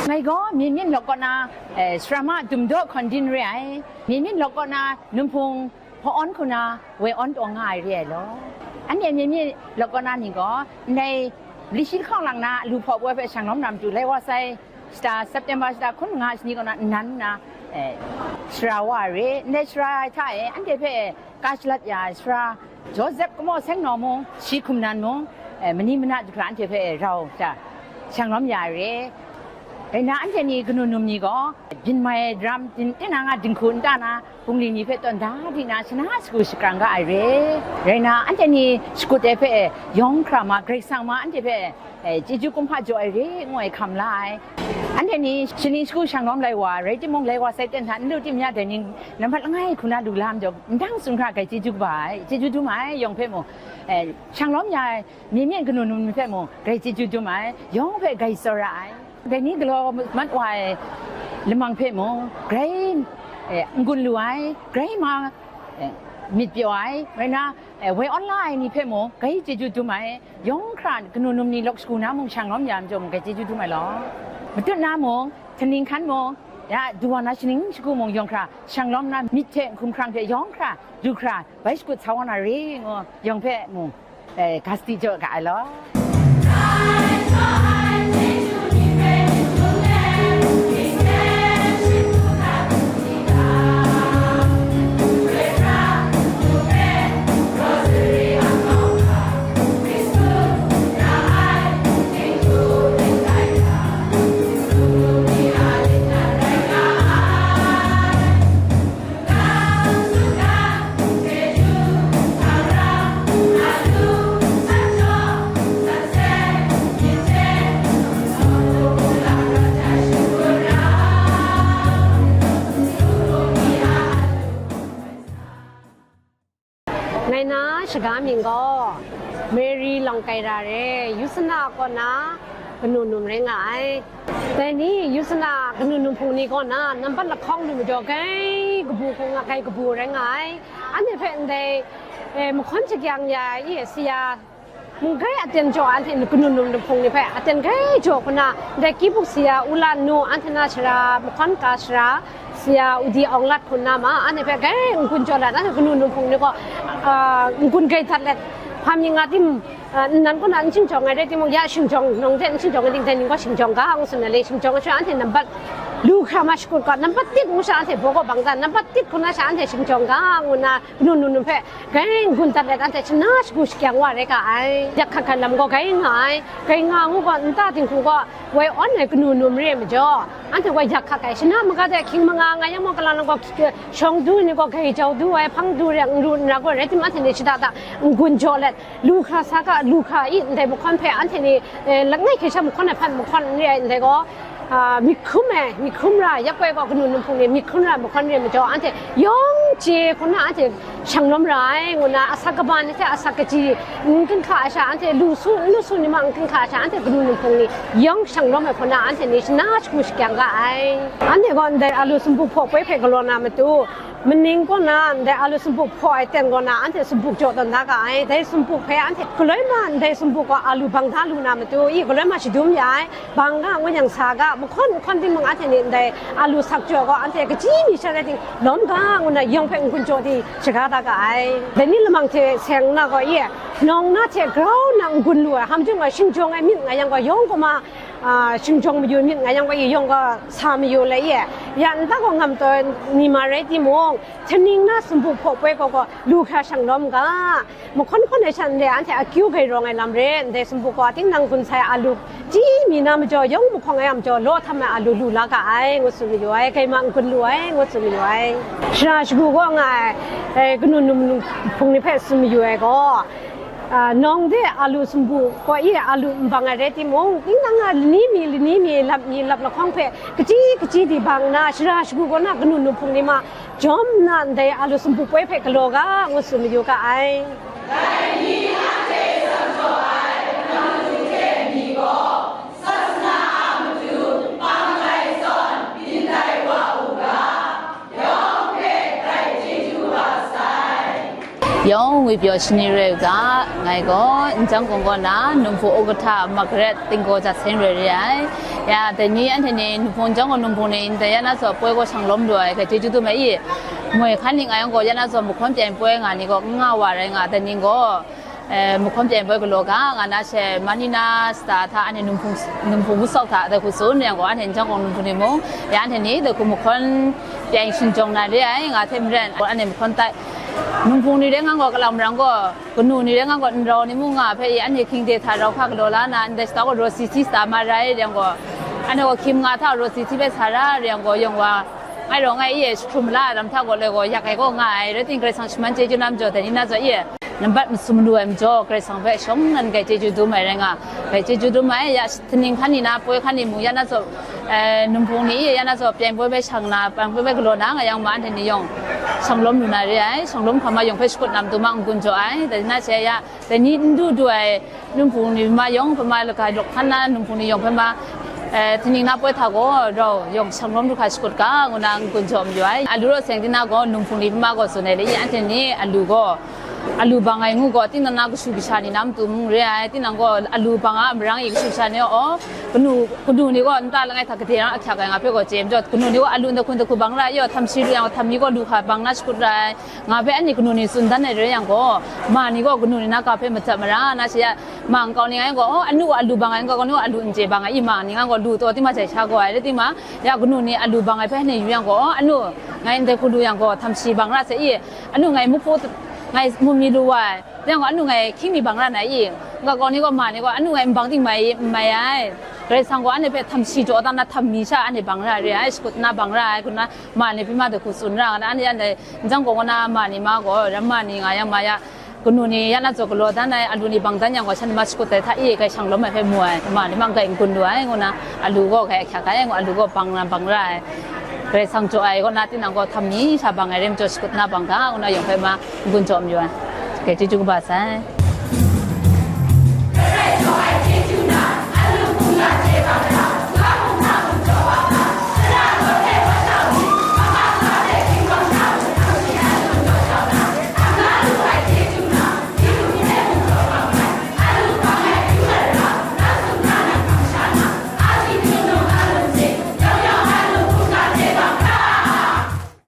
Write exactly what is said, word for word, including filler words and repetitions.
Ngai gaw Myen Myen lawk kaw na, eh, Sara Ma Dum Daw Hkawn Din re ai. Myen Myen lawk kaw na Numhpung Hpa Awn hku na Woi Awn taw nga ai re ai law. Anhte Myen Myen lawk kaw na ni gaw, ndai Mali shi lahkawng lang na lu hpaw poi hpe shang lawm na matu lai wa sai, shata September shata hkun nga shani kaw na nnan nna, eh, sara wa ai re. Ndai sara ai hta e, anhte hpe ka shalat ya ai sara Joseph Kamaw Seng Naw mung, shi hkum nan mung, eh, mani mana du hkra anhte hpe rau sha, shang lawm ya ai re. Rai nna, anhte ni kanu num ni gaw, byin mai daram, din, tinang a dinghku nta na, bungli ni hpe tawn da di na, shana shagu shakrang ga ai re. Rai nna, anhte ni shakut ai hpe yawng hkra ma, Karai Kasang ma, anhte hpe, eh, chyeju kumhpa jaw ai re, ngu ai hkam la ai. Anhte ni shaning shagu shang lawm lai wa, rai timung, lai wa sai ten hta, n lu tim ya dai ning, nambat langai hku na lu la majaw, ndang tsun hkra grai chyeju kaba ai, chyeju dum ai, yawng hpe mung, eh, shang lawm ya ai, Myen Myen kanu num ni hpe mung, grai chyeju dum ai, yawng hpe grai tsawra ai. Dai ni galaw mat wa ai lamang hpe mung, grai, eh, n-gun lu ai, grai ma, eh, myit pyaw ai, rai nna, eh, woi awn la ai ni hpe mung, grai chyeju dum ai, yawng hkra kanu num ni lawk shagu na mung shang lawm ya majaw mung, grai chyeju dum ai law. Matut na mung, htaning hkan mung, ya, du wa na shaning shagu mung yawng hkra shang lawm na, myit hte hkum hkrang hte yawng hkra, du hkra, bai shakut sa wa na re ngu, yawng hpe mung, eh, ga sadi jaw ga ai law. Ngai na shaga mying gaw Mary Lawngkaira re, Yusana kaw na kanu num rai nga ai. Dai ni Yusana kanu num hpung ni kaw na nambat lahkawng lu majaw, grai kabu hku nga, grai kabu rai nga ai. Anhte hpe ndai, eh, mahkawn shakyang ya i, saya mung grai aten jaw, anhte kanu num hpung ni hpe aten grai jaw hku na, ndai Kibuk saya U La Nu, anhte na sara, mahkawn ka sara, saya Udi Awng Lat hku na ma, anhte hpe grai n-gun jaw let, anhte kanu num hpung ni gaw, ah, n-gun grai dat let, hpa mi nga tim, ah, nnan kaw na n shing jawng ai rai timung, ya shing jawng, nawng hte n shing jawng ai ting, dai ning gaw shing jawng ga, ngu tsun ai le, shing jawng ai sha, anhte nambat lu hkra ma shakut gaw, nambat tit ngu sha, anhte baw gaw bang dan, nambat tit hku na sha, anhte shing jawng ga, ngu na, kanu num hpe grai n-gun dat let, anhte shana shagu shakyang wa rai ga ai. Yak hkat hkat lam gaw grai nga ai, grai nga ngu gaw, nta dinghku gaw, woi awn ai kanu num re ai majaw, anhte gaw yak hkat ai, shana maga de hkying manga nga yang mung, kalang lang gaw, shawng du ni gaw grai jau du ai, hpang du re, n ru n ra gaw rai timung, anhte ni shada da n-gun jaw let, lu hkra sa ga, lu hkra i, ndai mahkawn hpe anhte ni, eh, langai hkrai sha mahkawn ai hpan mahkawn n re ai, ndai gaw, ah, myit hkrum ai, myit hkrum ra, yak koi gaw kanu num hpung ni myit hkrum ra mahkawn re ai majaw, anhte yawng chye hku na anhte shang lawm ra ai, ngu na, asak kaba ni hte asak kaji n gun hka ai sha, anhte lu su, n lu su ni ma n gun hka ai sha, anhte kanu num hpung ni yawng shang lawm ai hku na, anhte ni shana shagu shakyang ga ai. Anhte gaw ndai alu sumpu hpaw poi hpe galaw na matu, maning kaw na ndai alu sumpu hpaw ai ten kaw na, anhte sumpu jaw tawn da ga ai. Dai sumpu hpe anhte galoi ma ndai sumpu gaw alu bang da lu na matu, i galoi ma shadum ya ai, bang ga ngu yang sa ga, mahkawn mahkawn timung, anhte ni ndai alu sak jaw gaw, anhte kaji mi sha rai ting, lawm ga ngu na, yawng hpe n-gun jaw di shaga da ga ai. Dai ni lamang hte seng na gaw, i, nawng na hte grau na n-gun lu ai, hkam jung ai, shing jawng ai myit nga yang gaw, yawng gaw ma, ah, shing jawng mayu myit nga yang gaw, i yawng gaw sa mayu le, i, ya nta gaw ngam taw ni ma rai timung, htaning na sumpu hpaw poi gaw gaw lu hkra shang lawm ga, mahkawn hkawn ai sha ndai anhte akyu grai rawng ai lam re, ndai sumpu gaw ating nang gun sai alu chyi mi na majaw, yawng mahkawng ai a majaw, law htam ai alu lu la ga ai, ngu tsun mayu ai, grai ma n-gun lu ai, ngu tsun mayu ai. Shara shagu gaw nga ai, eh, kanu num hpung ni hpe tsun mayu ai gaw, ah, nawng de alu sumpu gaw i alu n bang ai rai timung, tinang a lani mi, lani mi, lap mi, lap lahkawng hpe kaji kaji di bang na, shara shagu gaw na kanu num hpung ni ma jawm nna ndai alu sumpu poi hpe galaw ga, ngu tsun mayu ga ai. Yawng Ngwi pyaw shani rai u ga, ngai gaw Njang Kawng kaw na Numhpung Ukata Margaret Tinggaw Jat Seng rai re ai. Ya, dai ni anhte ni Numhpung Njang Kawng Numhpung ni ndai ya na zaw poi gaw shang lawm lu ai, hkai chyeju dum ai i. Moi hkan ning a yawng gaw ya na zaw mahkawn pyaing poi nga ni gaw n nga wa rai nga, dai ni gaw, eh, mahkawn pyaing poi galaw ga, nga na she Manina Star hta anhte Numhpung, Numhpung Wusawk hta dai hku tsun yang gaw, anhte Njang Kawng Numhpung ni mung, ya anhte ni dai hku mahkawn pyaing shingjawng na re ai, nga hte maren, anhte mahkawn tai. Numhpung ni rai ngang gaw, kalang marang gaw, kanu ni rai ngang gaw, nrau ni mung nga hpe i, anhte hkying de hta rau hka galaw la na, ndai shata gaw rawt si si shata ma rai, rai yang gaw, anhte gaw hkying nga hta rawt si si hpe sa ra, rai yang gaw, yawng wa, ngai rawng ai i, jahkrum la ai lam hta gaw, lai gaw, yak ai gaw nga ai, rai ting, Karai Kasang shaman chyeju na majaw, dai ni na zaw i, nambat masum lu ai majaw, Karai Kasang hpe shawng nnan hkai chyeju dum ai rai nga, hkai chyeju dum ai, ya, Htingning hkan ni na, poi hkan ni mung, ya na zaw, eh, Numhpung ni, ya na zaw, pyaing poi bai shang na, pyaing poi bai galaw na, nga yang ma, anhte ni yawng shang lawm lu na re ai, shang lawm hkam ma yawng hpe shakut na matu ma n-gun jaw ai, dai na she ya, dai ni n du du ai Numhpung ni ma yawng hpe ma, laka lawk hkan na Numhpung ni yawng hpe ma, eh, Htingning na poi hta gaw, rau yawng shang lawm du hkra shakut ga, ngu na n-gun jaw mayu ai. Alu raw seng di na gaw, Numhpung ni hpe ma gaw tsun ai le, i anhte ni alu gaw, alu bang ai ngu gaw, tinang na kashu kasha ni na matu mung re ai, tinang gaw alu bang a marang i kashu kasha ni gaw, kanu, kanu ni gaw nta langai hta gade rang ahkyak ai nga hpe gaw chye majaw, kanu ni gaw alu ndai hku ndai hku bang ra ai, yaw, htam shi lu yang, htam mi gaw lu hkra bang na shakut ra ai, nga hpe anhte kanu ni tsun dan ai rai yang gaw, ma ni gaw kanu ni na ga hpe madat mara na she ya, ma nkau ni nga yang gaw, oh, anu gaw alu bang ai, nkau ni gaw alu n chye bang ai, i ma ni nga gaw lu taw tima jai sha gaw ai, rai tima, ya kanu ni alu bang ai hpe anhte yu yang gaw, oh, anu, ngai ndai hku lu yang gaw, htam shi bang ra sai i, anu ngai mukpu, ngai mu mi lu wa ai, yang gaw anu ngai hkying mi bang ra na i, nkau kau ni gaw ma ni gaw anu ngai nbang ting mai, mai ai. Karai Kasang gaw anhte hpe htam shi jaw dan na htam mi sha anhte bang ra re ai, shakut na bang ra ai, hku na ma ni hpe ma dai hku tsun ra nga na, anhte, anhte Njang Kawng kaw na ma ni ma gaw, ram ma ni nga yang ma ya, kanu ni ya na zaw galaw dan ai, alu ni bang dan yang gaw, shan ni ma shakut ai hta i, grai shang lawm ai hpe mu ai, ma ni ma grai n-gun lu ai, ngu na, alu gaw grai ahkyak ai, ngu, alu gaw bang na bang ra ai. Karai Kasang jaw ai kaw na, tinang gaw htam mi sha bang ai rai majaw, shakut na bang ga, ngu na yawng hpe ma n-gun jaw mayu ai. Grai chyeju kaba sai.